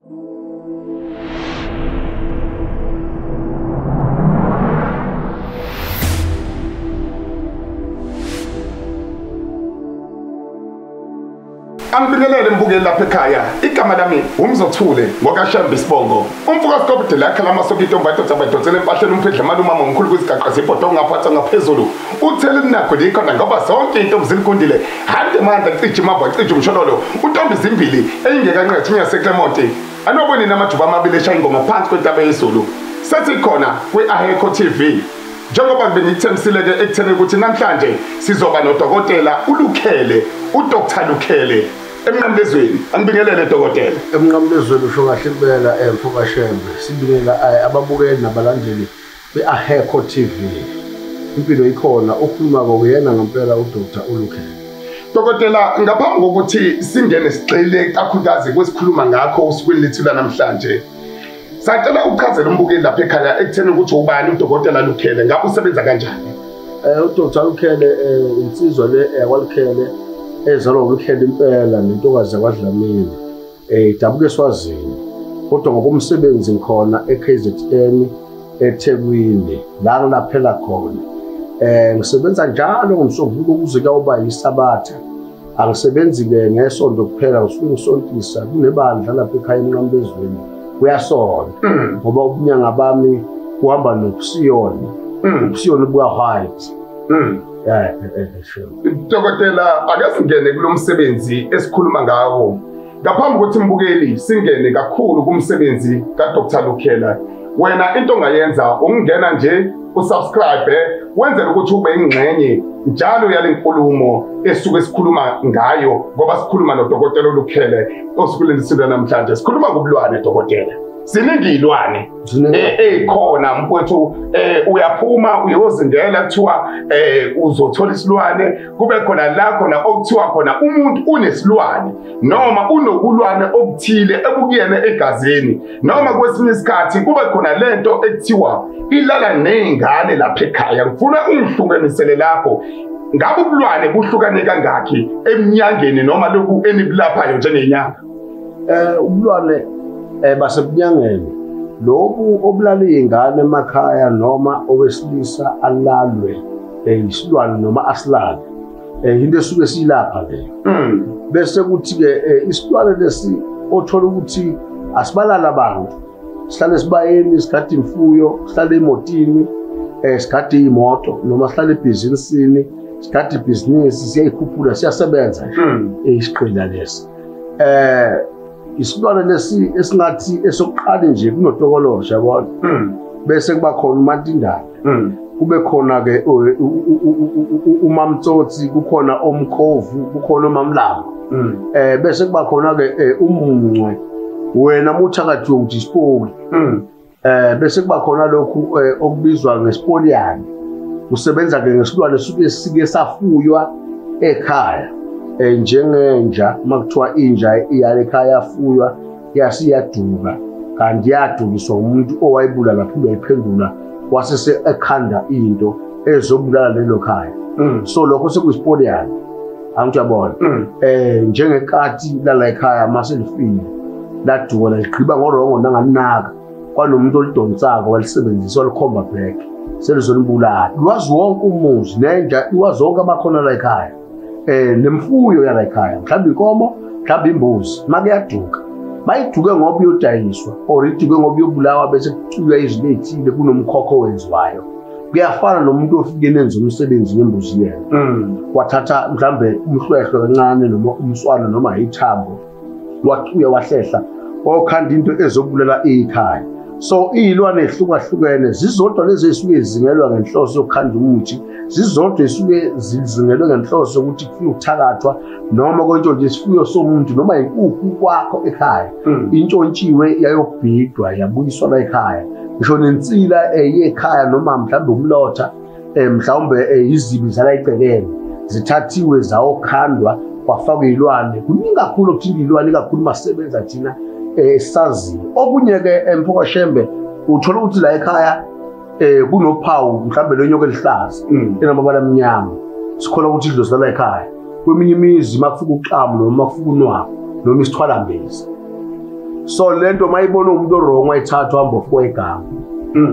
Angibingelele mbukeli lapha ekhaya. Igama lami uMzothule ngokaShembe isibongo. Umfuka Sikobide lakhe lamasoko intombi adoda abadotsele empahleni umphedla maluma omkhulu kwizigaqa zebhodo ongaphatha ngaphezulu. Uthele linakho likhona ngoba zonke intombi zilikundile. Hande mandla cije imava cije umshololo. Untombi zimbili eyingekanqethe yaseClermont. Anoboni namajuba amabili eshaya ingoma phansi kwentaba yezulu. Sethi khona kwi-Ahekho TV. Njengoba bengithembisile-ke ekutheni ukuthi namhlanje sizoba nodokotela uLukhele, uDr Lukhele emnqamlezweni. Angibingelele dokotela. Emnqamlezweni usho kahle impela mfoka Shembe. Sibingelela ababukeli nabalandeli be-Ahekho TV. Impilo ikhona, okhuluma kokuyena ngempela uDr uLukhele. Dokotela, ngaphambi kokuthi singene sigxile kakhulukazi kwesikhuluma ngakho osukwini lethu lanamhlanje, sacela ukuchazela umbukeli lapha ekhaya ekutheni ukuthi ubani uDokotela Lukhele, ngabe usebenza kanjani? uDr Lukhele insizwa le yakwaLukhele ezalwa uLukhele impela nentokazi yakwaDlamini, idabuka eSwazini, kodwa ngokomsebenzi ngikhona eKZN eThekwini la ngilaphela khona. Ngisebenza njalo ngomsombuluko kuze kuyoba yiSabatha. Angisebenzi-ke ngesonto kuphela, ngisuke ngisontisa kunebandla lapha ekhaya emnqamlezweni. Kuyasona ngoba ubunyanga bami kuhamba nobusiyoni, ubusiyoni buka-white. Dokotela, ake singene kulo msebenzi esikhuluma ngawo. Ngaphambi kokuthi mbukeli singene kakhulu kumsebenzi kaDr Lukhele, wena into ongayenza ukungena nje usubscribe wenzele ukuthi ube ingxenye njalo yale nkulumo esuke sikhuluma ngayo, ngoba sikhuluma noDokotela Lukhele osukwini namhlanje. Sikhuluma ngobulwane dokotela. Ziningi iy'lwane ey'khona mfowethu. Uyaphuma uyozindela kuthiwa uzothola isilwane, kube khona la khona okuthiwa khona umuntu unesilwane noma unobulwane obuthile ebukuyena egazini, noma kwesinye isikhathi kube khona lento ekuthiwa ilala ney'ngane lapha ekhaya. Ngifuna ungihlukanisele lapho, ngabe ubulwane buhlukane kangakhi emnyangeni noma lokhu enibulaphayo njengenyanga? Ubulwane basebunyangeni lobu obulala iy'ngane emakhaya noma owesilisa alalwe isilwane noma asilale, into esuke siyilapha leyo. Bese kuthi-ke isilwane lesi othola ukuthi asibalali abantu, sihlale esibayeni, sigade imfuyo, sihlale emotini, sigade iy'moto noma sihlale ebhizinisini, sigade ibhizinisi, siyayikhuphula, siyasebenza nje isigqila lesi. Isilwane lesi esingathi esokuqala nje kunotokoloshe, yabona. Bese kuba khona umantindane, kube khona-ke umamtsotsi, kukhona omkhovu, kukhona umamlamba, bese kuba khona-ke umuncwe, wena muthakathi uthi isipoli. Bese kuba khona lokhu okubizwa ngesipoliyane, usebenza-ke ngesilwane suke sike safuywa ekhaya. Njengenja, uma kuthiwa inja iyale ekhaya yafuywa yasiyaduka, kanti yadukiswa umuntu owayibulala phinde wayiphendula wasese ekhanda into ezobulala lelo khaya. So lokho sekuyisipoliyane, angithi uyabona. Njengekati lala ekhaya mase lifile laduka laligqiba ngorongo nangalinaka, kwanomuntu olidonsako walisebenzisa walikhomba back selizolibulala. Lwazi wonke umuzi nenja, iwazi wonke amakhona la ekhaya, nemfuyo yala ekhaya, mhlawumbe inkomo, mhlawumbe imbuzi. Make yaduka, mayiduke ngoba iyodayiswa or iduke ngoba iyobulawa, bese kucuywa izinto ey'thile, kunomkhokho owenziwayo. Kuyafana nomuntu ofike nenza umsebenzi ngembuzi yena, wathatha mhlawumbe umhlwehlwe kancane noma umswana noma ithambo, wacuya wahlehla wayokhanda into ezobulala ikhaya. So iy'lwane ey'hlukahlukene zizodwa lezi ey'suke zingelwa ngenhloso yokukhanda umuthi, zizodwa ey'suke zingelwe ngenhloso yokuthi kufike ukuthakathwa noma kontshontshe isifuyo somuntu noma inkukhu kwakho ekhaya, intshontshiwe yayobhidwa yabuyiswa la ekhaya. Ngisho nensila yekhaya noma mhlawumbe umlotha, mhlawumbe izibi zala egcekeni zithathiwe zawokhandwa kwafakwa iy'lwane. Kuningi kakhulu okuthinta iy'lwane, ikakhulu masebenza thina saziyo. Okunye-ke mfoka Shembe, uthola ukuthi la ekhaya kunophawu mhlawumbe lonyoka elihlaza enamabala amnyama, sikholwa ukuthi idlozi lala ekhaya. Kweminye imizi makufika uxamu noma makufika unwabu noma isithwalambezi, So lento mayibona umuntu wrong wayithatha uhamba ufika igama.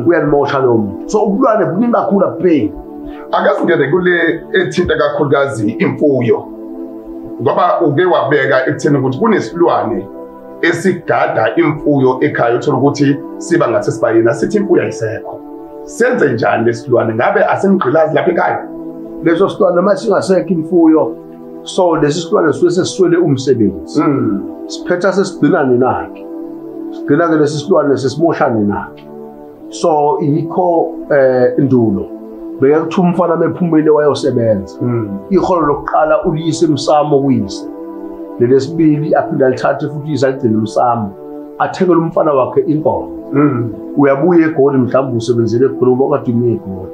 Uyalimosha lo muntu. So ubulwane buningi kakhulu apheli. Akasingene kule ethinta kakhulukazi imfuyo. Ngoba uke wabeka ekutheni ukuthi kunesilwane esigada imfuyo ekhaya, uthola ukuthi siba ngathi sibayena sithi imfuyo ayisekho. Senze njani lesilwane? Ngabe asimgqilazi lapha ekhaya? Leso silwane uma singasekho imfuyo, so lesi silwane sisuke sesiswele umsebenzi. Siphetha sesigcina ninakhe. Sigcina ke lesi silwane sesimosha ninakhe. So yikho indulo beke kuthiwa umfana mephumile wayosebenza. Iholo lokuqala uliyise emsamo kuyise. Lelesibili aphinde alithathe futhi uyise aligcine emsamo. Athengele umfana wakhe inkomo. Uyabuya eGoli mhlawumbe usebenzele eGoli ngoba kade ume eGoli.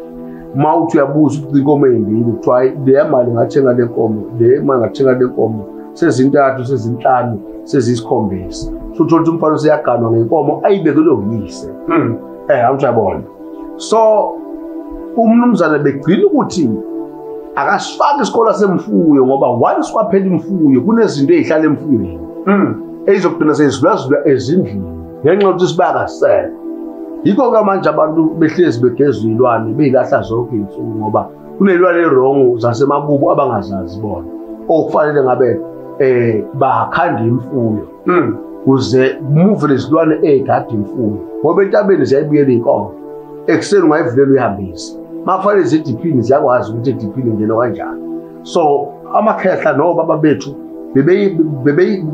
Uma uthi uyabuza ukuthi inkomo ezimbili kuthiwa hayi le mali ngathenga le nkomo, le mali ngathenga le nkomo, sezintathu, sezinhlanu, seziyisikhombisa. So uthola ukuthi umfana useyaganwa ngenkomo ayibekelwe uyise. Awujabona. So umnumzane begcina ukuthi akasifaki isikole semfuyo ngoba once kwaphela imfuyo kunezinto ezihlala emfuyweni ezizogcina sezidlula ezindlini ngenxa yokuthi sibakasele. Yikho ke manje abantu behlezi begeza izilwane beyilahla zonke izinsuku ngoba kunezilwane ezirongo zasemakubo abangazazi bona okufanele ngabe bakhanda imfuyo kuze muve lezilwane ezigada imfuyo ngoba entabeni ziyayibuyela inkomo ekuseni ungayivulela uyihambise makufanele zidiphini ziyakwazi ukuthi ediphini ngena kanjani. So amakhehla nobaba bethu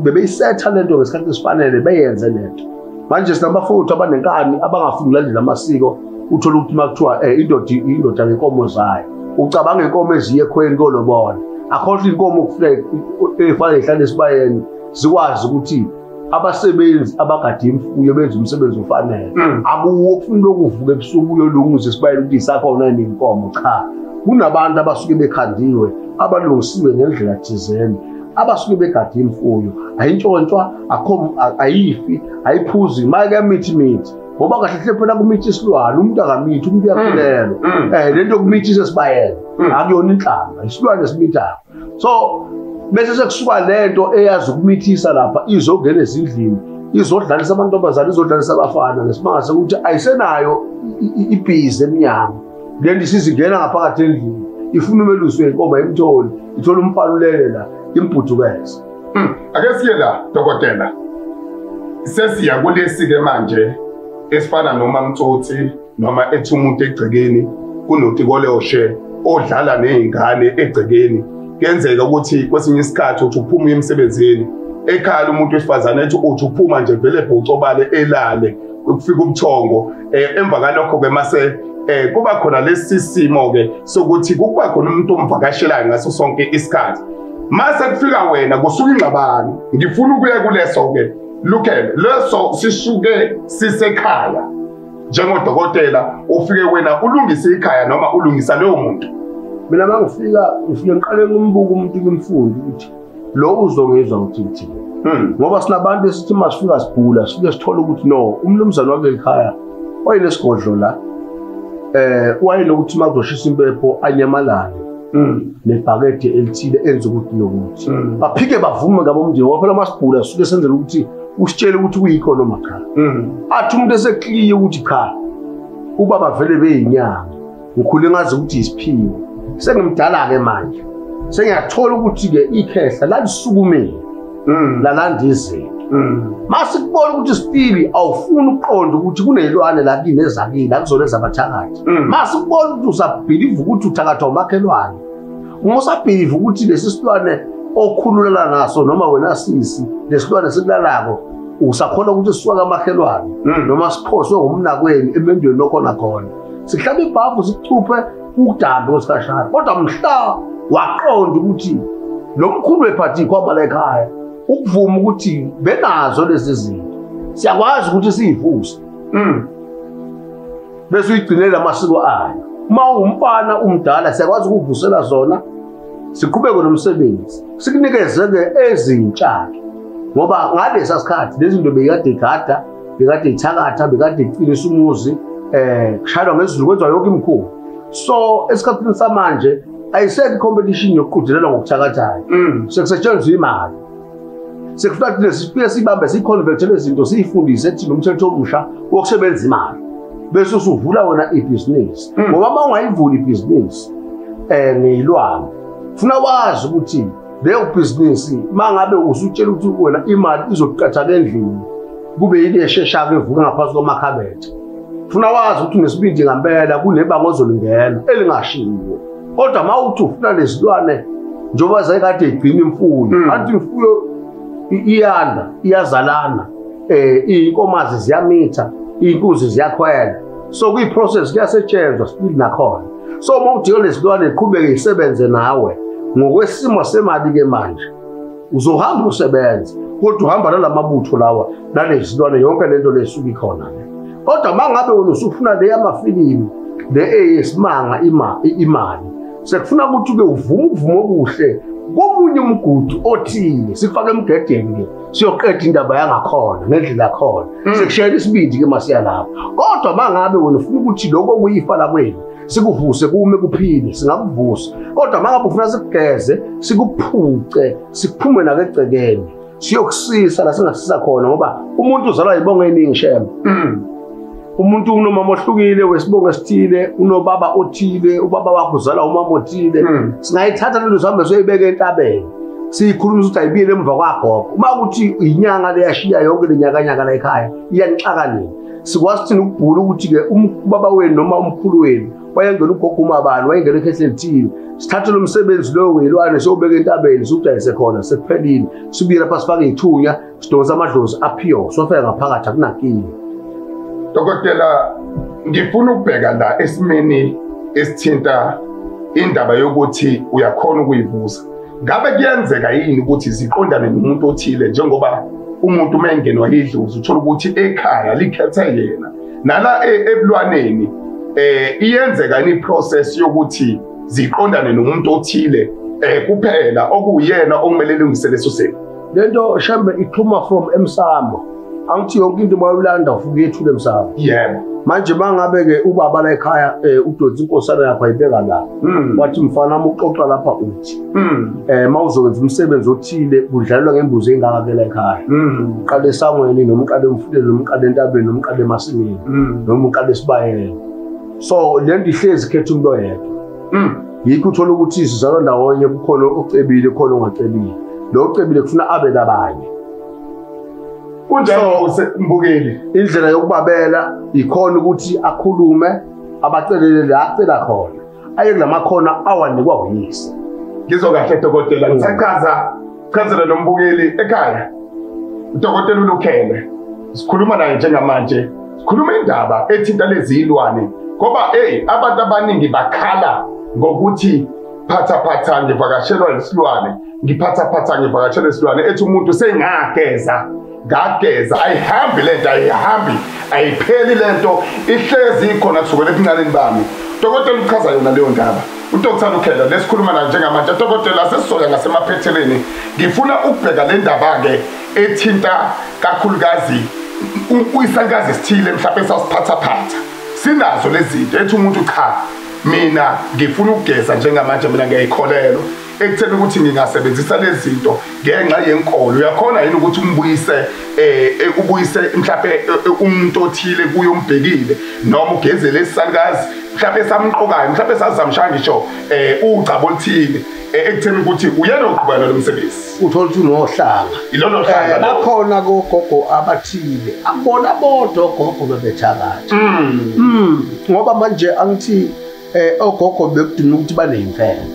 bebeyisetha lento ngesikhathi esifanele beyenze lento. Manje sinabafowethu abanenkani abangafuni ukulandela amasiko, uthola ukuthi makuthiwa indoda ngenkomo zayo, ucabanga inkomo eziye ekhweni kolobona, akhohlwa inkomo efanele ihlale esibayeni zikwazi ukuthi abasebenzi abagada imfuyo benze umsebenzi ofanele. Akuwo kufuna ukuvuka ebusuku uyolunguza esibayeni ukuthi isakhona yini inkomo. Cha, kunabantu abasuke bekhandiwe abalungisiwe ngendlela thizeni abasuke begada imfuyo, ayintshontshwa, akho ayifi, ayiphuzi, make mithi mithi ngoba kahle hle phela kumithi isilwane, umuntu akamithi, umuntu uyakhulelwa. Lento yokumithisa esibayeni akuyona inhlamba, isilwane esimithayo. So bese sekusuka lento eyazi ukumithisa lapha izongena ezindlini, izodlalisa amantombazane, izodlalisa abafana ngesimanga sokuthi ayisenayo ibhizi emnyango. Lento isizingena ngaphakathi endlini, ifuna umelusi wenkomo imtholi, ithola umfana ulele la imbhudukeze. Ake siye la dokotela. Sesiya kulesi ke manje esifana noma mtsotsi noma ethi umuntu egcekeni kunotikoloshe odlala nezingane egcekeni. Kuyenzeka ukuthi kwesinye isikhathi uthi uphuma emsebenzini ekhaya umuntu wesifazane ethi uthi uphuma nje vele bhocobale elale kufika ubuthongo. Emva kalokho ke mase kuba khona lesi simo ke sokuthi kuba khona umuntu omvakashelayo ngaso sonke isikhathi. Mase kufika wena kusuka ingxabano. Ngifuna ukuya kuleso ke Lukhele, leso sisuke sisekhaya njengodokotela ufike wena ulungise ikhaya noma ulungisa leyo muntu. Mina mangifika ngifike ngiqale ngimbuka umuntu ngimfunde ukuthi lo uzongizwa ukuthi ngithini. Ngoba sinabantu esithi masifika sigula sifike sithole ukuthi no umnumzane wakuleli khaya wayenesigodlo la wayenokuthi makuzoshisa impepho anyamalale nebhakede elithile enze ukuthi nokuthi baphike bavume ngabo umndeni ngoba phela masigula sisuke senzela ukuthi usitshele ukuthi kuyikho noma cha. Athi umuntu esekliye ukuthi cha ubaba vele beyinyanga ngikhule ngazi ukuthi isiphiwo, sengimdala ke manje sengiyathola ukuthi ke ikhehla lalisukumile lalanda izinto. Masikubona ukuthi sipili awufuni ukuqonda ukuthi kunezilwane la kini ezakini akuzona ezabathakathi. Masikubona ukuthi usabhiliva ukuthi uthakathwa umakhelwane, uma usabhiliva ukuthi lesi silwane okhululela naso noma wena sisi lesilwane sikulalako usakholwa ukuthi sisuka kamakhelwane noma siphoswe ngumnakweni emendweni okhona khona, sihlaba ibhavu sikucuphe ukudambe kwesikhashana. Kodwa mhla waqonda ukuthi lo mkhulu wephathi kwaba la ekhaya ukuvuma ukuthi benazo lezi zinto siyakwazi ukuthi siyivuse bese uyigcinela amasiko ayo. Uma ungumfana umdala siyakwazi ukuvusela zona siqhubeke nomsebenzi sikunikeze-ke ezintsha-ke ngoba ngalesa sikhathi lezi zinto bekade igada, bekade ithakatha, bekade iqinisa umuzi, kushayelwa ngezulu kwenziwa yonke imikhuba. So esikhathini samanje ayisekho i-competition yokuqhudelana ngokuthakathayo, sekusetshenziswa imali. Sekufuna thina sifike sibambe siyiconverte lezi zinto siyifundise thina umthetho omusha wokusebenza imali. Bese usuvula wona ibhizinisi. Ngoba uma ungayivuli ibhizinisi ngeyilwane, funa wazi ukuthi leyo bhizinisi mangabe usutshela ukuthi wena imali izokuqatha endlini kube yile esheshayo evuka ngaphansi kwamakhabethe. Funa wazi ukuthi unesibindi ngempela kunebanga ozolingena elingashiwo. Kodwa uma uthi ufuna lezilwane njengoba zayikade igcina imfuyo, kanti imfuyo iyanda, iyazalana, iy'nkomazi ziyamitha, iy'nkuzi ziyakhwela. So kwi-process kuyasetshenzwa still nakhona. So uma udinga lezilwane iqhubeke isebenze nawe ngokwesimo semali-ke manje uzohamba usebenze, kodwa uhamba nalamabutho lawa nalezilwane yonke lento lesuke ikhona. Kodwa uma ngabe wena usufuna le yamafilimu le eyesimanga imali, sekufuna ukuthi-ke uvume ukuvuma okuhle komunye umgudu othile, sifake emgedeni-ke siyoqeda indaba yangakhona ngendlela yakhona. Sekushayela isibindi-ke masiya lapho. Kodwa uma ngabe wena ufuna ukuthi lokho okuyifa lakwenu sikuvuse kume kuphile, singakuvusa. Kodwa uma ngabe ufuna sikugeze, sikuphuce, sikuphume nako egcekeni, siyokusisa la singasisa khona, ngoba umuntu uzalwa yibongo eningi shema. Umuntu unomama ohlukile wesibongo esithile, unobaba othile, ubaba wakho uzalwa umama othile. Singayithatha lento sihambe siyoyibeka entabeni, siyikhuluma ukuthi ayibiyele emva kwagogo. Uma kuthi inyanga leyashiya yonke lenyakanyaka la ekhaya iyanixaka nini, sikwazi thina ukubhula ukuthi-ke ubaba wenu noma umkhulu wenu wayengena ugogo umabani, wayengena ekhehle elithile. Sithathe lo msebenzi loyo weyilwane siyobeka entabeni, siwudayise khona, sekuphelile. Sibuye lapha sifake iy'thunya, sidonse amadlozi aphiyo, sofika ngaphakathi akunakinga. Dokotela, ngifuna ukubheka la esimeni esithinta indaba yokuthi uyakhona ukuyivusa. Ngabe kuyenzeka yini ukuthi ziqondane nomuntu othile, njengoba umuntu uma engenwa idlozi uthola ukuthi ekhaya likhethe yena. Nala ebulwaneni iyenzeka yini process yokuthi ziqondane nomuntu othile kuphela okuyena okumele elungise leso simo? Lento shembe iqhuma from emsamo. Angithi yonke into mayulanda ufuke yethule emsamo. Yebo. Manje mangabe-ke ubaba la ekhaya udonsa inkosana yakho ayibeka la. Wathi mfana uma uxoxa lapha uthi uma uzokwenza umsebenzi othile kudlalelwa ngembuzi engaka ke la ekhaya. Uqale esangweni noma uqale emfuleni noma uqale entabeni noma uqale emasimini noma uqale esibayeni. So le nto ihlezi ikhetha umuntu oyedwa. Yikho uthola ukuthi sizalwa ndawonye, kukhona ocebile khona ongacebile. Lo ocebile kufuna abe nabanye. Kunjalo mbukeli. Indlela yokubabela ikhona ukuthi akhulume, abacelele la acela khona, aye kulamakhona awanikwa uyise. Ngizwa kahle dokotela, ngisachaza chazela lo mbukeli ekhaya. Udokotela uLukhele sikhuluma naye njengamanje, sikhuluma indaba ethinta lezi zilwane, ngoba abantu abaningi bakhala ngokuthi phatha phatha ngivakashelwa isilwane, ngiphatha phatha ngivakashelwa isilwane, ethi umuntu sengageza ngageza, ayihambi lento, ayihambi, ayipheli lento, ihlezi ikhona kusukela ebuncaneni bami. Dokotela uchaza yona leyo ndaba. UDr Lukhele lesikhuluma naye njengamanje. Dokotela, sesizoya ngasemaphetheleni. Ngifuna ukubheka le ndaba-ke ethinta kakhulukazi uyisankazi esithile mhlawumbe sasiphathaphatha. Sinazo lezi zinto ethi umuntu cha, mina ngifuna ukugeza njengamanje, mina ngiyayikholelwa ekutheni ukuthi ngingasebenzisa lezi zinto ngenxa yenkolo. Uyakhona yini ukuthi umbuyise ubuyise mhlawumbe umuntu othile kuye umbhekile, noma ugeze lesisalukazi mhlawumbe samqokayo, mhlawumbe sazamshaya ngisho ugcabo oluthile ekutheni ukuthi uyena oqhubeka lo msebenzi? Uthola ukuthi unohlanga. Ilolo hlanga. Bakhona kogogo abathile, akubona bodwa ogogo bebethakatha. Ngoba manje angithi ogogo bekuduma ukuthi baneyimfene.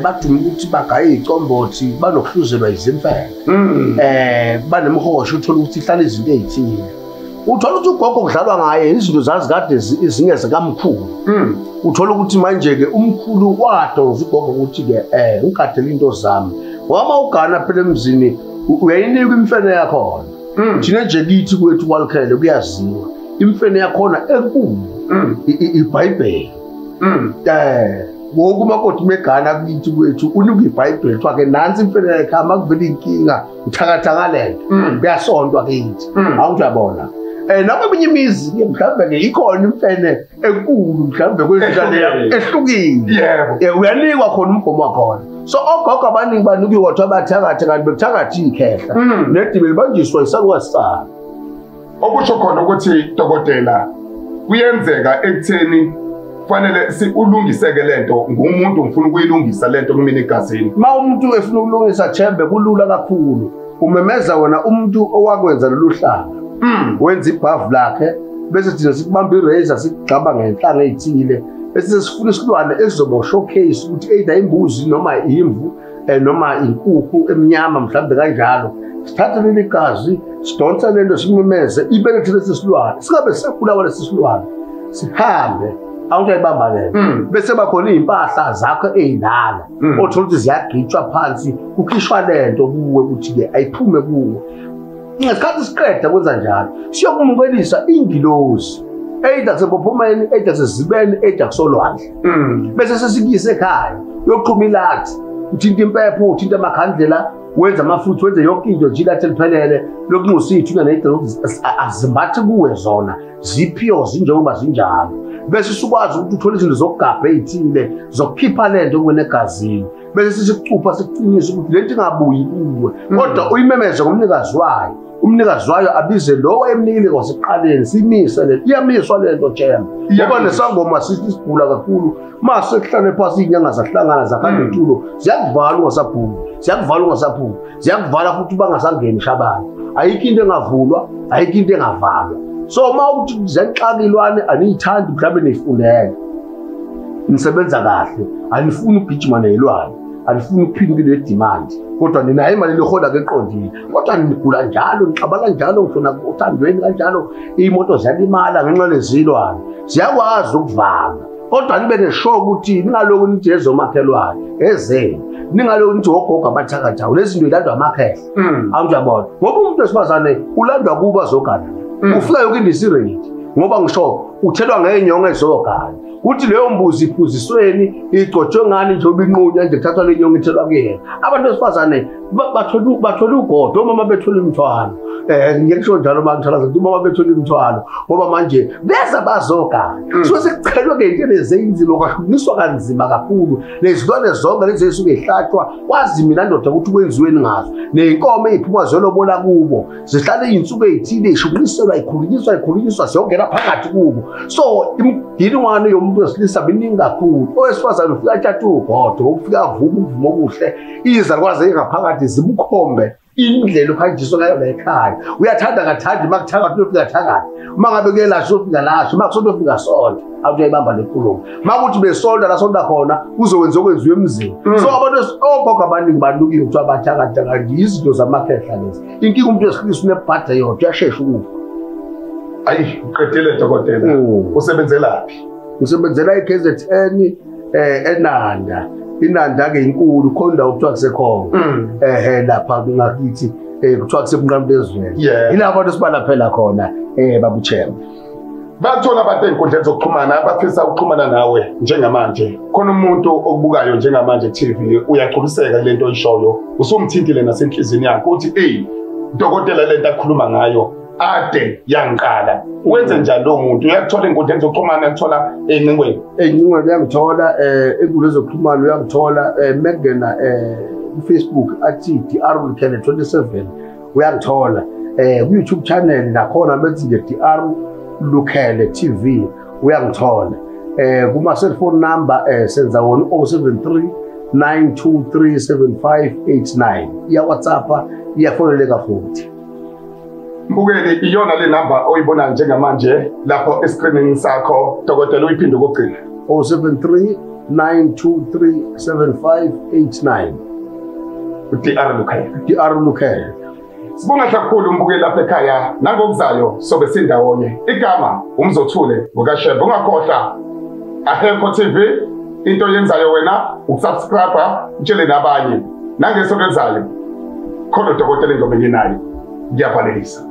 Baduma ukuthi bagaye iy'combothi, banokuhluzelwa izimfene. Banemhosha, uthola ukuthi ihlala izinto ey'thile. Uthola ukuthi ugogo kudlalwa ngaye izinto zazikade zingeze kamkhulu. Uthola ukuthi manje-ke umkhulu wadonsa ugogo ukuthi-ke ugadele into zami. Ngoba uma ugana phela emzini uyayinikwa imfene yakhona. Thina nje kithi kwethu kwaLukhele kuyaziwa imfene yakhona enkulu iBhayibheli. Wonke umakoti megana kithi kwethu unika iBhayibheli, kuthiwa-ke nansi imfene ekhaya, uma kuvela iy'nkinga uthakatha ngale nto, kuyasontwa kithi. Awuthi uyabona. Nakweminye imizi mhlawumbe-ke ikhona imfene enkulu mhlawumbe kwendlela ehlukile. Uyanikwa khona umgomo wakhona. So ogogo abaningi banukiwe kwathiwa bathakathe, kanti bekuthakatha ikhehla. Nedibe libanjiswa isalukazi salo. Okusho khona ukuthi dokotela kuyenzeka ekutheni kufanele ulungiseke lento ngumuntu ngifuna ukuyilungisa lento kumina egazini. Ma umuntu efuna ukulungisa Thembe kulula kakhulu. Umemeza wena umuntu owakwenza lolu hlanga. Wenza ibhavu lakhe bese thina sikubamba i-razor sikugxaba ngenhlanga eyithile. Bese sifuna isilwane esizoba showcase ukuthi either imbuzi noma imvu noma inkukhu emnyama mhlawumbe kanjalo. Sithathe leli gazi sidonse lento simemeze ibelethe lesi silwane. Singabe sisabulawa lesi silwane. Sihambe awuyibamba lento. Bese bakhona izimpahla zakho ezindala othola ukuthi ziyagqitshwa phansi kukhishwa lento kuwe ukuthi ke ayiphume kuwe. Ngesikhathi siqeda kwenza njalo siyokumukelisa ingilozi either kusempophomeni, either kusezibeni, either kusolwandle. Bese sesikuyise ekhaya uyoqhuma ilathi, uthinta impepho, uthinta amakhandlela, wenza amafutha, wenze yonke into nje ilathi eliphelele lokunxusa iy'thunywa ney'dlela ukuthi azimbathe kuwe zona ziphiwe zinjengoba zinjalo. Bese usukwazi ukuthi uthole izinto zokugabha ey'thile zokukhipha lento kuwena egazini. Bese sisikucupha sikuqinise ukuthi lento ingabuyi kuwe, kodwa uyimemeze ngomnikazi wayo. Umnikazi wayo abize lo emnikile kwasekuqaleni, simise lento. Iyamiswa lento Thembe. Ngoba nesangoma sithi sigula kakhulu, mase kuhlale phansi izinyanga zahlangana zakhanda itulo, ziyakuvala ungasaphumi, ziyakuvala ungasaphumi, ziyakuvala futhi bangasangeni shabana. Ayikho into engavulwa, ayikho into engavalwa. So uma uthi ziyaxaka ilwane aniyithandi mhlawumbe niyifundele. Nisebenza kahle, anifuni ukugijima nezilwane, anifuni ukuphila into ye-demand. Kodwa ninayo imali lihola ke eqondile. Kodwa nigula njalo, nixabana njalo, ngifuna uthandweni kanjalo, iy'moto ziyalimala ngenxa lezilwane. Ziyakwazi ukuvala. Kodwa nibe neshow ukuthi ningaloku nithi ezomakhelwane, ezenu. Ningaloku nithi ogogo abathakathayo. Lezi zinto ilandwa amakhehla. Awujabona. Ngoba umuntu wesifazane ulandwa kuba azogana. Ufika yonke into isiredi. Ngoba ngisho uthelwa ngenyongo ezogana. Kuthi leyo mbuzi iphuzisweni igcotshwe ngani njengoba inqunywa nje kuthathwa le nyongo ithelwa kuyena. Abantu besifazane bathola ugodo, omama bethola imithwalo. Ngiyakusho njalo mangithalaza ukuthi omama bethola imithwalo ngoba manje beza bazogana. So sekuchelwe ke into lezi kwahlukaniswa kanzima kakhulu. Nezilwane zonke lezi ezisuke zihlatshwa kwazi mina ndoda ukuthi kwenziweni ngazo. Nezinkomo eziphuma ziyolobola kubo zihlale izinsuku ezithile zishukumiselwa ikhulunyiswa ziyongena phakathi kubo. So imigilingwane yomuntu wesilisa miningi kakhulu. Owesifazane ufika athathe ugodo, ufika avume ukuvuma okuhle, izalukwazi ngaphakathi zimkhombe indlela uhanjiswa ngayo la ekhaya. Uyathanda kathandi makuthakatha uyofika thakatha. Uma ngabe kuyelashwa uyofika lashwa, uma kusonto uyofika sonto. Awuyayibamba le nkulumo. Makuthi besonta la sonta khona kuzokwenziwa okwenziwa emzini. So abantu ogogo abaningi banukiwe kuthiwa bathakatha kanti izinto zamakhehla lezi. Inkinga umuntu wesilisa unebhada yodwa uyashesha ukufa. Ayi, uqedile dokotela. Usebenzelaphi? Ngisebenzela i-KZN eNanda. Inanda ke inkulu khona indawo kuthiwa kusekhongo. Lapha ngakithi kuthiwa kusemnqamlezweni. Yilapho abantu sibalaphela khona babuthemba. Bathola abantu ey'nkundleni zokuxhumana abafisa ukuxhumana nawe njengamanje. Khona umuntu okubukayo njengamanje TV uyagculiseka kule nto oyishoyo. Usumthintile nasenhliziyweni yakho uthi eyi dokotela lento akhuluma ngayo ade yangiqala. Wenze njani lo muntu? Uyakuthola ey'nkundleni zokuxhumana, uyakuthola ey'ncingweni? Ey'ncingweni uyangithola, ey'nkundleni zokuxhumana uyangithola, mekungena ku-Facebook athi DR Lukhele 27 uyangithola. Ku-YouTube channel nakhona methi nje DR Lukhele TV uyangithola. Kuma cellphone number senza wona 073 923 7589. Iya WhatsApp, iyafoneleka futhi. Mbukeli, iyona le number oyibona njengamanje lapho escreenini sakho, dokotela uyiphinde ukugcina. 073 923 7589. DR Lukhele. DR Lukhele. Sibonga kakhulu mbukeli lapha ekhaya nangokuzayo sobe sindawonye. Igama uMzothule ngokaShembe, ungakhohlwa Ahekho TV, into oyenzayo wena ukusubscribe, utshele nabanye. Nangesonto elizayo khona udokotela engiyobe nginaye. Ngiyavalelisa.